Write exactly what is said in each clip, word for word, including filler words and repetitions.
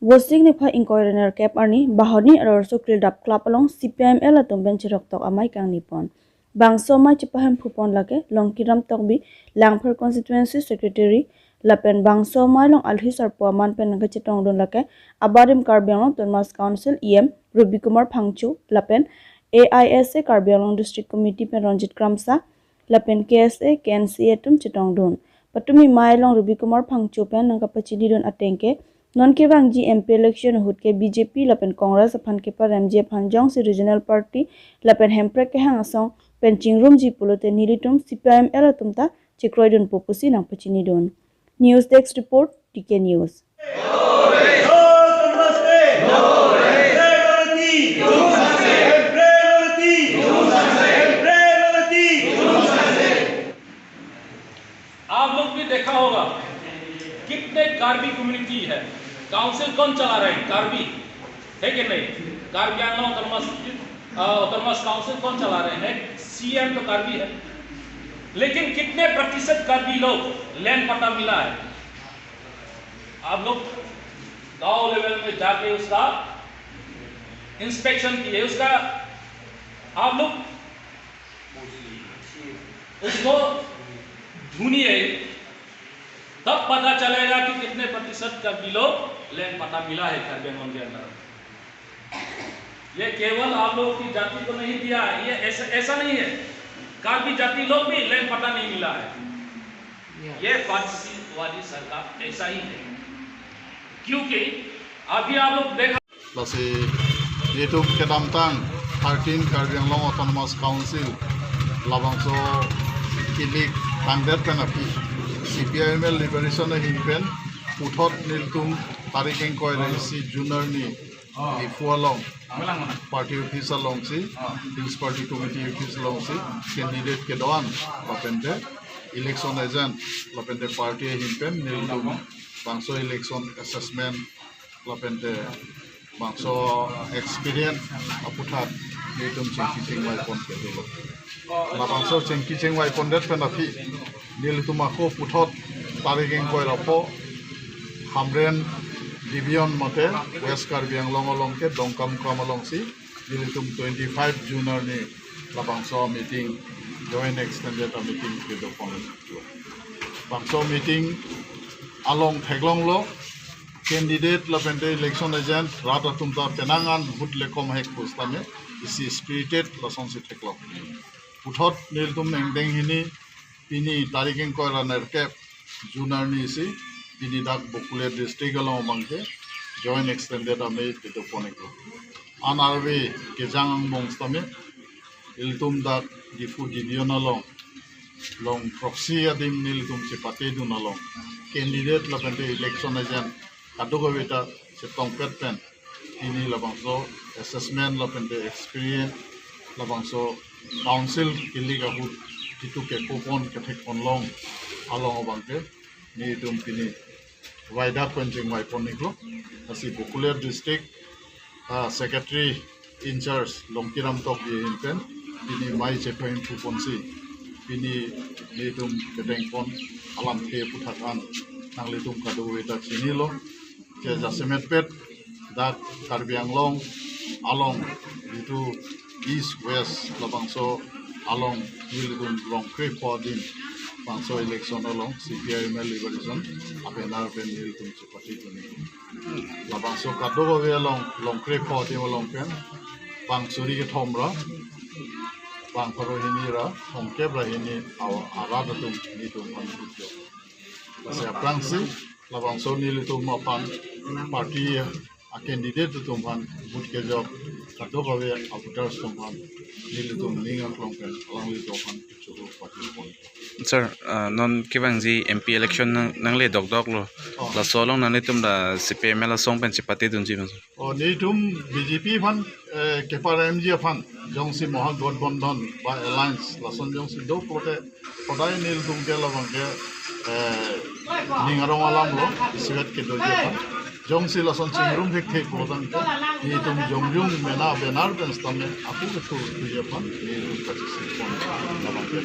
Vosik niphai ingkoi ra nerkep arni Bahoni Arloso Kildap Club along C P I M L atum pen chiroktok amei kangni pon. Bangso amei chepahemphu pon lake Longkiram Tokbi, Langpher Constituency Secretary, lapen bangso amei along alhi sarpo aman pen nangkachetongdun lake abarim Karbi Anglong Autonomous Council E M Ruby Kumar Phangcho lapen A I S A Karbi Anglong District Committee pen Ranjit Kramsa lapen K S A, K N C A atum chetongdun. Patumi amei along Ruby Kumar Phangcho pen nangkapachinidun ateng ke, non kevangji M P election ahut ke B J P lapen Congress aphan keparemji aphan jongsi regional party lapen Hemprek kehang asong pen chingrumji pulote nelitum C P I M L atum ta chekroidunpo pusi nangpachinidun. News Desk Report, T K News. आप लोग भी देखा होगा, कितने कार्बी कम्युनिटी है, काउंसिल कौन चला रहे हैं? कार्बी है कि नहीं? कार्बी आंगलोंग ऑटोनॉमस, अ, ऑटोनॉमस काउंसिल कौन चला रहे हैं? सीएम तो कार्बी है, लेकिन कितने प्रतिशत कार्बी लोग लैंड पट्टा मिला है? आप लोग गांव लेवल में जाके उसका इंस्पेक्शन किए, उसका आप लोग उसको ढूंढिए, तब पता चलेगा कि कितने प्रतिशत कार्बी लोग लैंड पट्टा मिला है कार्बी आंगलोंग के अंदर। ये केवल आप लोगों की जाति को नहीं दिया है, ये ऐसा, ऐसा नहीं है। कार्बी जाति लोग भी लैंड पट्टा नहीं मिला है। ये फैसिस्टवादी सरकार ऐसा ही है, क्योंकि अभी आप लोग देखा Lasi nelitum kedamtang thirteen Karbi Anglong Autonomous Council labangso kilik tangdet pen aphi C P I M L liberation ahin pen puthot nelitum tarik ingkoi ra isi June arni Diphu along party office alongsi, Hills Party Committee office alongsi candidate kedo-an lapente election agent lapente party ahin pen nelitum bangso election assessment lapente bangso experience aputhak nelitum chingki chingvai pon kedo lo. Labangso chingki chingvai pondet pen aphi nelitum ako puthot tarik ingkoi ra pho Hamren Division mate West Karbi Anglong along ke Dongkamukam alongsi nelitum twenty-five June arni labangso meeting, joint extended meeting kedo pon. Bangso meeting along theklonglo candidate lapente election agent rat atum ta penang an vote lekom hek pusitame isi spirited lasonsi theklong. Puthot nelitum nengdeng hini pini tarik ingkoi ra nerkep June arni si pini dak Bakulia district along abangke joint extended amei kedo pon iklo. An arve kejang angbong sitame ilitum dak Diphu Division along long proxy adim nelitum chepatedun along candidate lapente election agent kadokave ta chetongpet pen pini labangso assessment lapente experience labangso council kilik ahut kitu kepo pon kethek pon long along abangke nelitum pini vaidak pen chingvai pon iklo. Lasi Bakulia district ah, secretary in charge Longkiram Tokbi ahin pen pini amei chepahemphu ponsi pini nelitum kedeng pon alamthe aputhak an nanglitum kadokave ta chinilo. Ke jasemet pet dak Karbi Anglong along jitu East West labangso along nelitum long krepho adim bangso election along C P I M L liberation a-banner pen nelitum chepatedun. Labangso kadokave along long krepho adim along pen bang suri kethom ra bang pharo hini ra thomkep ra hini awa arat atum nelitum phan vote kejok. Lasi aphrangsi labangso nelitum aphan party a-candidate atum phan vote kejok kadokave a-voters atum phan nelitum ning aklong pen alanglitum aphan choro pati pon. Sir, ah, non kevangji M P election nang nangle dokdoklo. Oh. Laso along nanglitum ta C P I M L asong pen chepatedunji ma, sir? Oh, nelitum B J P aphan eh, keparemji aphan jongsi Mahagothbandhan ba alliance lason jongsi do pulote hodai nelitum ke labangke eh, ning arong alamlo isivet kedoji aphan. Jongsi lason chingrum thekthe pulotangte nelitum jongjung mena banner pen sitame apu kethurji aphan nelitum kachisi pon labangke.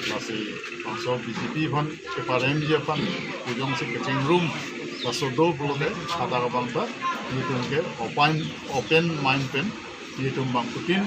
Lasi bangso B J P aphan keparemji aphan pu jongsi kechingrum Laso do pulote hadak abang ta nelitum ke open, open mind pen nelitum bangphutin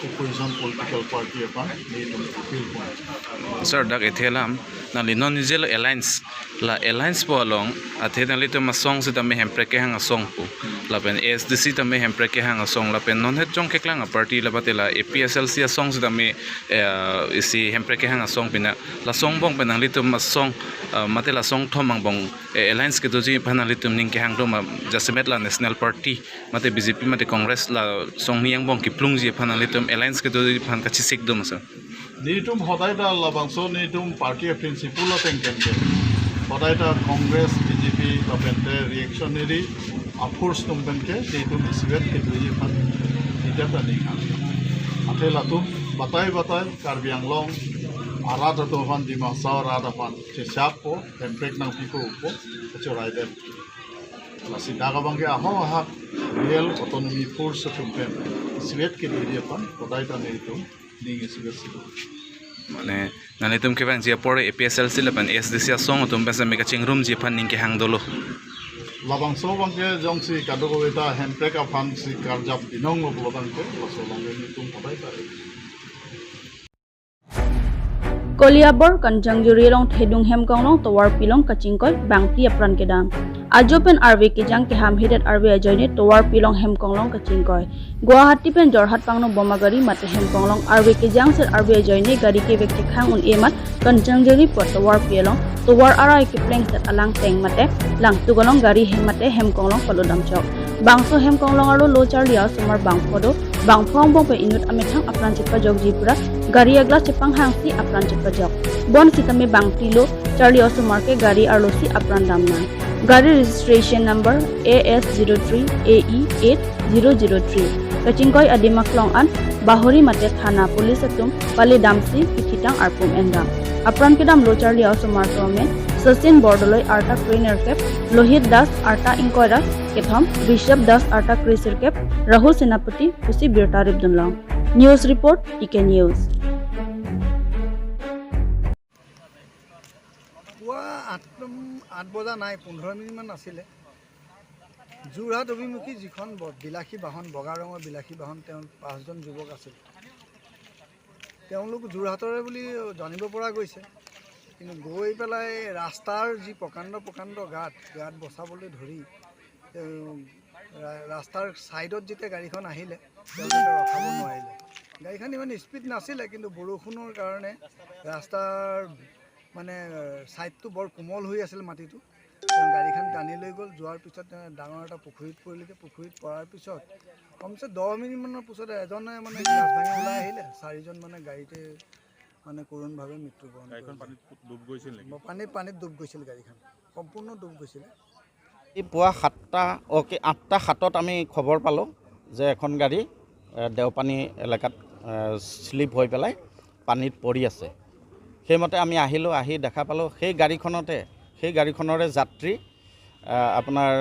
opposition political party aphan nelitum appeal pon. Sir, dak ethe alam, nangli non nijelo alliance, la alliance pu along, athe nanglitum asong sitame Hemprek kehang asong pu, lapen A S D C tame Hemprek kehang asong, lapen non het jong keklang a party la bate la A P H L C asong sitame, eh, isi Hemprek kehang asong pina, la asong bong pen nanglitum asong, eh, mate la asong thom angbong, eh, alliance kedoji aphan nanglitum ning kehang do ma, jasemet la National Party mate B J P mate Congress la asong ni angbong kiplungji aphan nanglitum alliance kedoji aphan kachesik do ma, sir? Nelitum hodai ta labangso nelitum party a principle ateng pen ke, hodai ta Congress, B J P lapen te reactionary a force atum pen ke nelitum isivet kedoji aphan nelitum ta ning hang. Athe latum batai batai Karbi Anglong arat atum aphan, Dima Hasao arat aphan chechappo, Hemprek nangpipo pu kachorai det. Lasi dak abang ke ahok ahak real autonomy force atum pen isivet kedoji aphan hodai ta nelitum ning isivet si do. Mane, nanglitum kevangji apor A P H L C lapen A S D C asong atum pen sitame kachingrumji aphan ning kehang dolo. Labangso abang ke jongsi kadokave ta Hemprek aphan si karjap binong lo pulo tangte, laso abang ke nelitum hodai ta. Koliabor Kanchanjuri along Thedung Hemkonglong tovar pilong kachingkoi bangphli apran kedam. Ajo pen arve kejang keham hidet arve ajoine tovar pilong Hemkonglong kachingkoi. Guwahati pen Jorhat pangno bom agari mate Hemkonglong arve kejang sir arve ajoine gari kevek chekhang un-e amat Kanchanjuri pu tovar pi along tovar arai kepleng set alang teng mate langtuk along gari hem mate Hemkonglong palo damchok. Bangso Hemkonglong arlo lo charli a-osomar bangpho do, bangpho angbong pen inut amethang apran chepajokji pura gari a-glass chepanghangsi apran chepajok. Bonsitame bangphli lo charli a-osomar ke gari arlosi apran damnang. Gari registration number A S zero three A E eight zero zero three. Kachingkoi adim aklong an Bahori mate thana police atum pali damsi kethitang arpum endam. Apran kedam lo charli a-osomar atum amen Sachin Bordoloi arta krenerkep, Lohit Das arta ingkoi ra kethom, Rishabh Das arta kresirkep, Rahul Senapati pusi birta ripdunlong. News report, T K News. পুৱা আঠ, আঠ বজা নাই, পোন্ধৰ মিনিটমান আছিলে। যোৰহাট অভিমুখী যিখন ব-, বিলাসী বাহন, বগা ৰঙৰ বিলাসী বাহন, তেওঁ পাঁচজন যুৱক আছিল। তেওঁলোক যোৰহাটৰে বুলি জানিব পৰা গৈছে, কিন্তু গৈ পেলাই ৰাস্তাৰ যি প্ৰকাণ্ড প্ৰকাণ্ড গাঁত, গাঁত বচাবলৈ ধৰি তেওঁ ৰা-, ৰাস্তাৰ ছাইডত যেতিয়া গাড়ীখন আহিলে, তেওঁলোকে ৰখাব নোৱাৰিলে। গাড়ীখন ইমান স্পীড নাছিলে, কিন্তু বৰষুণৰ কাৰণে ৰাস্তাৰ মানে ছাইডটো বৰ কোমল হৈ আছিল মাটিটো। তেওঁ গাড়ীখন টানি লৈ গ'ল, যোৱাৰ পিছত তেওঁ ডাঙৰ এটা পুখুৰীত পৰিলেগৈ। পুখুৰীত পৰাৰ পিছত কমচে দহ মিনিটমানৰ পিছতে এজনে মানে গ্লাছ ভাঙি ওলাই আহিলে, চাৰিজন মানে গাড়ীতে মানে কৰুণভাৱে মৃত্যুবৰণ গাড়ীখন কৰিলে। পানীত ডুব গৈছিল নেকি? ব-, পানীত, পানীত ডুব গৈছিল গাড়ীখন, সম্পূৰ্ণ ডুব গৈছিলে। এই পুৱা সাতটা, অ'কে, আঠটা সাতত আমি খবৰ পালোঁ যে এখন গাড়ী, এ, দেওপানী এলেকাত, এ, শ্লিপ হৈ পেলাই পানীত পৰি আছে। সেইমতে আমি আহিলোঁ, আহি দেখা পালোঁ সেই গাড়ীখনতে, সেই গাড়ীখনৰে যাত্ৰী, এ, আপোনাৰ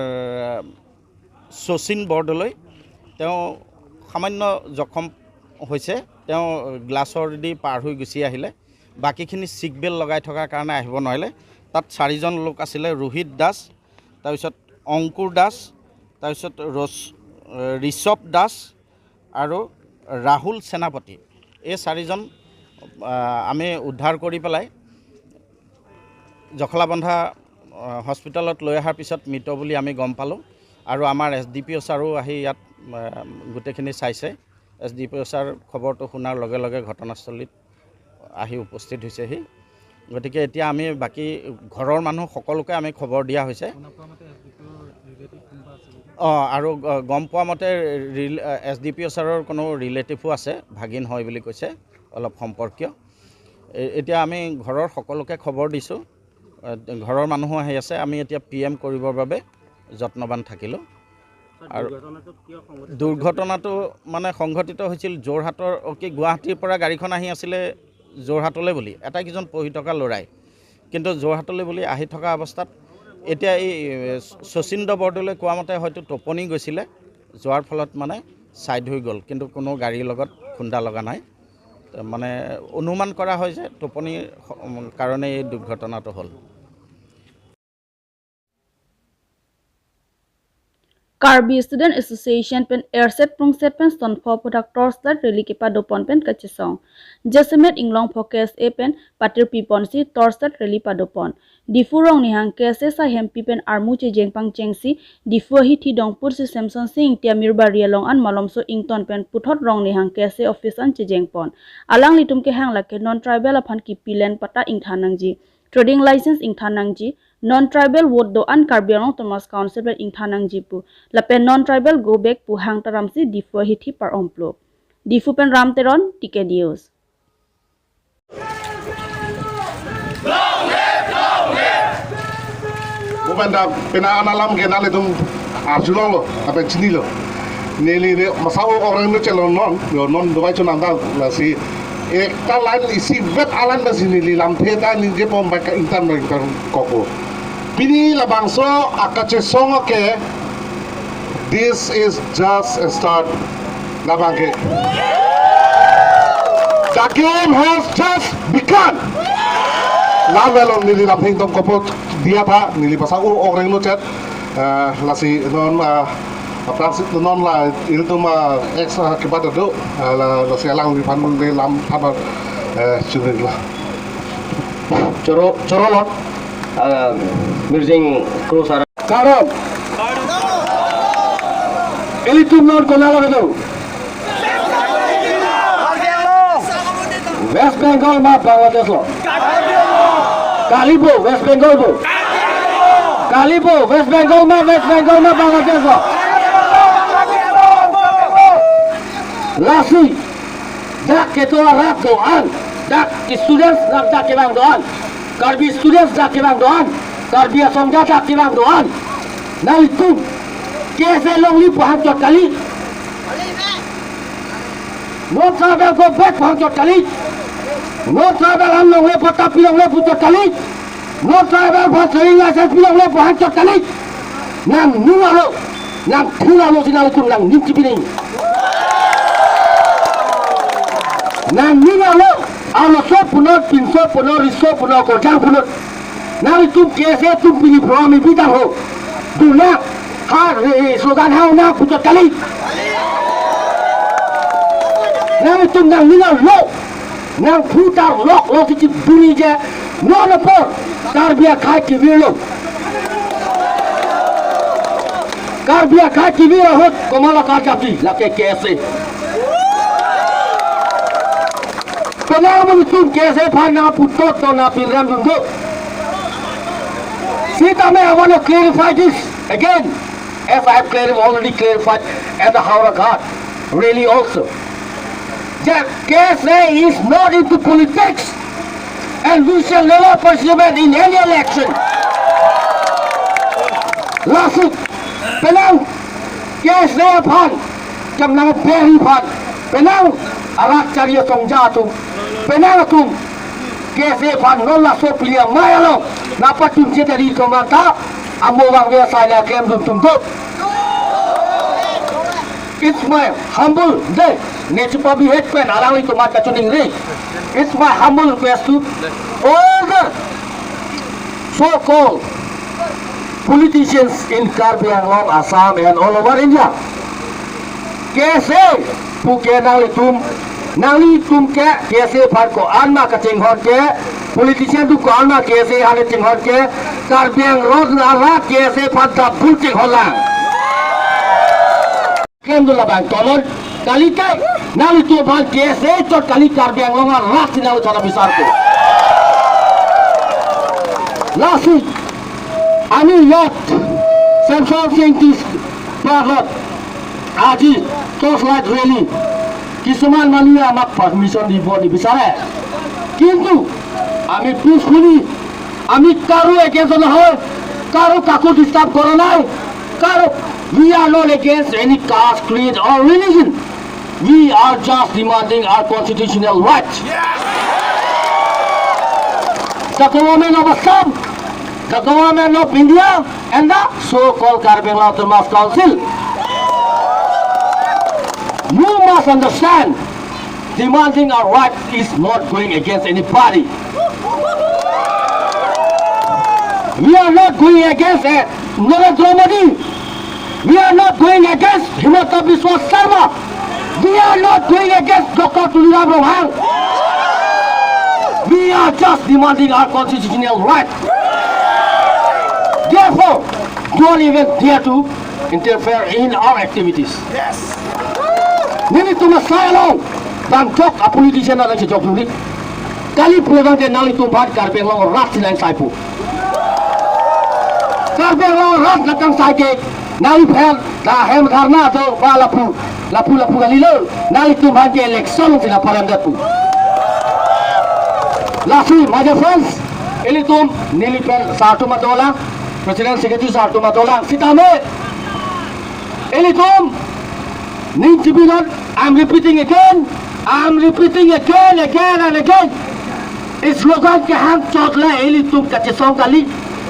শচীন বৰদলৈ, তেওঁ সামান্য জখম হৈছে। তেওঁ গ্লাছৰ দি পাৰ হৈ গুচি আহিলে। বাকীখিনি ছিট বেল্ট লগাই থকাৰ কাৰণে আহিব নোৱাৰিলে। তাত চাৰিজন লোক আছিলে, ৰোহিত দাস, তাৰপিছত অংকুৰ দাস, তাৰপিছত ৰস-, ঋষভ দাস আৰু ৰাহুল সেনাপতি। এই চাৰিজন, আহ, আমি উদ্ধাৰ কৰি পেলাই জখলাবন্ধা, আহ, হস্পিটেলত লৈ অহাৰ পিছত মৃত বুলি আমি গম পালোঁ। আৰু আমাৰ এছ ডি পি অ' ছাৰো আহি ইয়াত, আহ, গোটেইখিনি চাইছে। এছ ডি পি অ' ছাৰ খবৰটো শুনাৰ লগে লগে ঘটনাস্থলীত আহি উপস্থিত হৈছেহি। গতিকে এতিয়া আমি বাকী ঘৰৰ মানুহ সকলোকে আমি খবৰ দিয়া হৈছে। শুনা পোৱা মতে এছ ডি পি অ'ৰ ৰিলেটিভ কোনোবা আছে নেকি? অ, আৰু গ-, গম পোৱা মতে ৰিল-, এছ ডি পি অ' ছাৰৰ কোনো ৰিলেটিভো আছে, ভাগিন হয় বুলি কৈছে, অলপ সম্পৰ্কীয়। এ-, এতিয়া আমি ঘৰৰ সকলোকে খবৰ দিছোঁ। এ, ঘৰৰ মানুহো আহি আছে। আমি এতিয়া পি এম কৰিবৰ বাবে যত্নৱান থাকিলোঁ। ছাৰ, আৰু দুৰ্ঘটনাটো কিয় সংঘটিত হৈছে? দুৰ্ঘটনাটো মানে সংঘটিত হৈছিল যোৰহাটৰ, অ, কি, গুৱাহাটীৰ পৰা গাড়ীখন আহি আছিলে যোৰহাটলৈ বুলি, এটাই কিজন পঢ়ি থকা ল'ৰাই। কিন্তু যোৰহাটলৈ বুলি আহি থকা অৱস্থাত এতিয়া এই, এ, শচীন্দ্ৰ বৰদলৈ কোৱা মতে হয়তো টোপনি গৈছিলে, যোৱাৰ ফলত মানে ছাইড হৈ গ'ল, কিন্তু কোনো গাড়ীৰ লগত খুন্দা লগা নাই। মানে অনুমান কৰা হয় যে টোপনিৰ স-, কাৰণে এই দুৰ্ঘটনাটো হ'ল। Karbi Student Association pen erset prungset pen sonpho aphuthak torchlight rally kepadopon pen kachesong. Jasemet Inglongpho K S A pen patirpiponsi torchlight rally padopon. Diphu Rongnihang K S A sai hempi pen armu chejeng pangchengsi Diphu ahithi dongputsi Semson Sing Ingti Mirbari along an malomso ington pen puthot Rongnihang K S A office an chejengpon. Alanglitum kehang lake non-tribal aphan kipi land patta ingthan nangji, trading license ingthan nangji, non-tribal vote do-an Karbi Anglong Autonomous Council pen ingthan nangji pu, lapen non-tribal go back pu hang taramsi Diphu ahithi par-omplo. Diphu pen Ram Teron, T K News. Bupenda pena analam ke nanglitum arjulonglo, lapen chinilo. Neli ne masa-o orang nu chelon non, yo non dovai chonam dang, lasi ekta line isivet alam basi neli lamthe ta ningje pom bak ingtan bak ingtan koko. Pini labangso akachesong ke, this is just a start. Labang ke. The game has just begun. Lam along neli lamthe ington kopo diya tha, neli masa-o orang nu chet. Eh, lasi non, eh, aphrangsi non la ilitum, eh, ex, eh, kebat do, eh, la, lasi alangliphan de lam thabar, eh, chunri la. Choro, choro lo, eh, Mirzing Cruz ara. Karon. Ilitum non konat lo kedo? West Bengal ma Bangladesh lo? Kali bo, West Bengal bo? Kali bo, West Bengal ma, West Bengal ma Bangladesh lo? Lasi, dak kedo arat do-an, dak students dak dak kevang do-an, Karbi students dak kevang do-an, Karbi asongja dak kevang do-an. Nanglitum, K S A longle pu hangchot kali. Non-tribal go back pu hangchot kali. Non-tribal an longle patta pilongle pu chot kali. Non-tribal aphan trading license pilongle pu hangchot kali. Nangning arlo, nangthin arlo si nanglitum nangning chipining. Nangning arlo, arloso punot, pinso punot, riso punot, korjang punot. Nanglitum K S A atum pini program mi bidang ho. Duna, ha, re, re, slogan ha, na, pu chot kali. Nanglitum nangning arlo. Nangphu tarlok lo si chibuni je. Non apor Karbi akhei kevirlo. Karbi akhei kevir ahut komat la karjapji, lake K S A. Penang amonit atum K S A aphan nangputot do, nangpirem dun do. Sitame I want to clarify this again, as I have clar-, already clarified at the Howraghat rally also, that K S A is not into politics and we shall never participate in any election. Lasi, penang K S A aphan, kam nangperi aphan, penang arat chari asongja atum, penang atum K S A aphan non laso pili amei along nangpachunche tari komat ta, amo vangve asai nangklemdun tum do. It's my humble, de, ne chepabi het pen alanglitum amat kachiningri. It's my humble request to all the so-called politicians in Karbi Anglong, Assam and all over India. K S A pu ke nanglitum, nanglitum ke K S A aphan ko-an ma kachinghon ke, politician atum ko-an ma K S A aphan chinghon ke, Karbi Anglong arat K S A aphan double chinghon lang. Klemdun labang tomon, kalite, nanglitum aphan K S A chot kali, Karbi Anglong arat si nangthan abisar ko. Lasi, আমি ইয়াত ছেমছন সিং টি পাৰ্কত আজি torch light rally, কিছুমান মানুহে আমাক পাৰ্মিশ্যন দিব নিবিচাৰে, কিন্তু আমি পিচফুলি, আমি কাৰো এগেইনষ্টত নহয়, কাৰো কাকো ডিষ্টাৰ্ব কৰা নাই, কাৰো, we are not against any caste, creed or religion. We are just demanding our constitutional rights. The government of Assam, the government of India, and the so-called Karbi Anglong Autonomous Council. You must understand, demanding our right is not going against anybody. We are not going against, uh, Narendra Modi. We are not Doctor Biswas Sarma, we are not going against Doctor Tuliram Ronghang. We are just demanding our constitutional right. Therefore, don't even dare to interfere in our activities. Yes. Nelitum asai along, bang jok a politician alang si jok duli. Kali pulo tangte nanglitum aphan Karbi Anglong arat si nang saipo. Karbi Anglong arat nang tang sai ke, nangliphan, dak hem dharna do ba lapu, lapu lapu kalilo, nanglitum aphan ke election si nang parem detpo. Lasi, my dear friends, ilitum, neli pen sartum adolang, President Secretary sartum adolang, sitame, ilitum, ning chipinon, I'm repeating again, I'm repeating again, again and again. Slogan kehang chot le ilitum kachesong kali.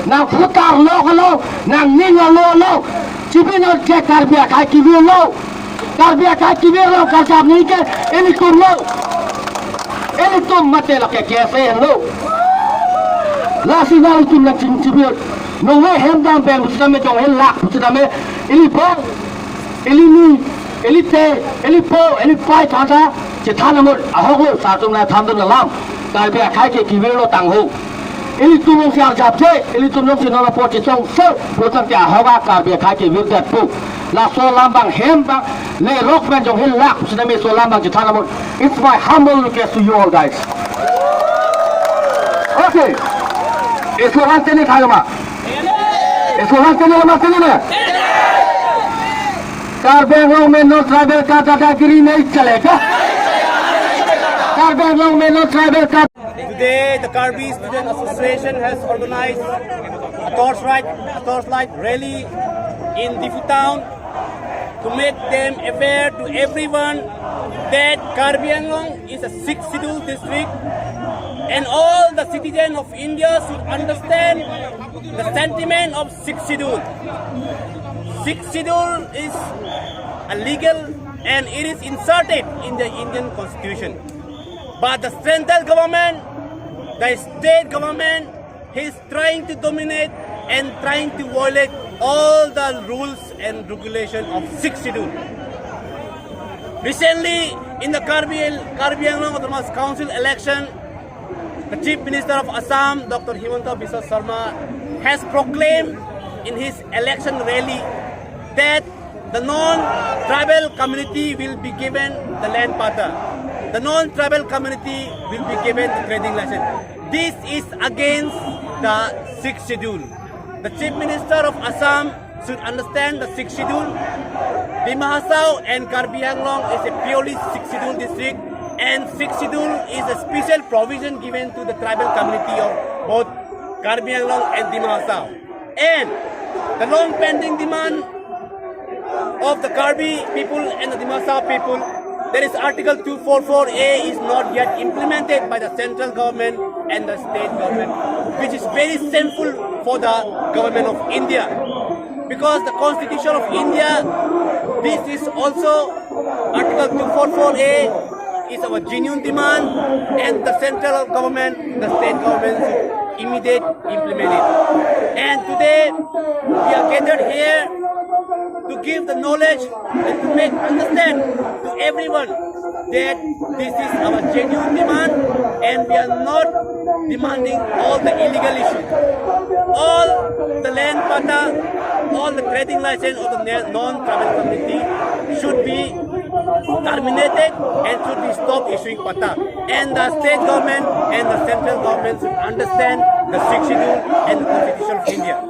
Nang putar lo kalo, nang ning lo lo. Chipinon ke Karbi akhei kevir lo. Karbi akhei kevir lo, karjap ni ke ilitum lo. Ilitum mate lo ke kese lo. Lasi nanglitum nang ching chipir. Nongle hem dam pen pusitame jong hem lak pusitame ili bong. Ili ni, ili te, ili po, ili pai thanda, chethan amut, ahok lo, sartum nang thandun alam, Karbi akhei ke kevir lo tangho. Ilitum jongsi arjapje, ilitum jongsi non apor chesong se, pulo tangte ahok a Karbi akhei kevir detpo. Laso alam bang hem bang, le rok pen jong hem lak, sitame laso alam bang chethan amut. It's my humble request to you all guys. Okay. Slogan tene thaloma. Slogan tene lama tene na. Karbi Anglong mein non tribal ka dadagiri nahi chalega. Karbi Anglong mein non tribal ka. Today, the Karbi Student Association has organized a torchlight, a torchlight rally in Diphu town to make them aware to everyone that Karbi Anglong is a sixth schedule district, and all the citizens of India should understand the sentiment of sixth schedule. Sixth schedule is a legal and it is inserted in the Indian constitution. But the central government, the state government, is trying to dominate and trying to violate all the rules and regulation of sixth schedule. Recently, in the Karbi, Karbi Anglong Autonomous Council election, the Chief Minister of Assam, Doctor Himanta Biswa Sarma, has proclaimed in his election rally that the non-tribal community will be given the land patta. The non-tribal community will be given the trading license. This is against the sixth schedule. The Chief Minister of Assam should understand the sixth schedule. Dima Hasao and Karbi Anglong is a purely sixth schedule district, and sixth schedule is a special provision given to the tribal community of both Karbi Anglong and Dima Hasao. And the long pending demand of the Karbi people and the Dima Hasao people, that is Article two four four A, is not yet implemented by the central government and the state government, which is very shameful for the government of India. Because the Constitution of India, this is also Article two four four A is our genuine demand, and the central government, the state government should immediate implement it. And today, we are gathered here to give the knowledge and to make understand to everyone that this is our genuine demand, and we are not demanding all the illegal issue. All the land patta, all the trading license of the na-, non-tribal community should be terminated and should be stopped issuing patta. And the state government and the central government should understand the sixth schedule and the Constitution of India.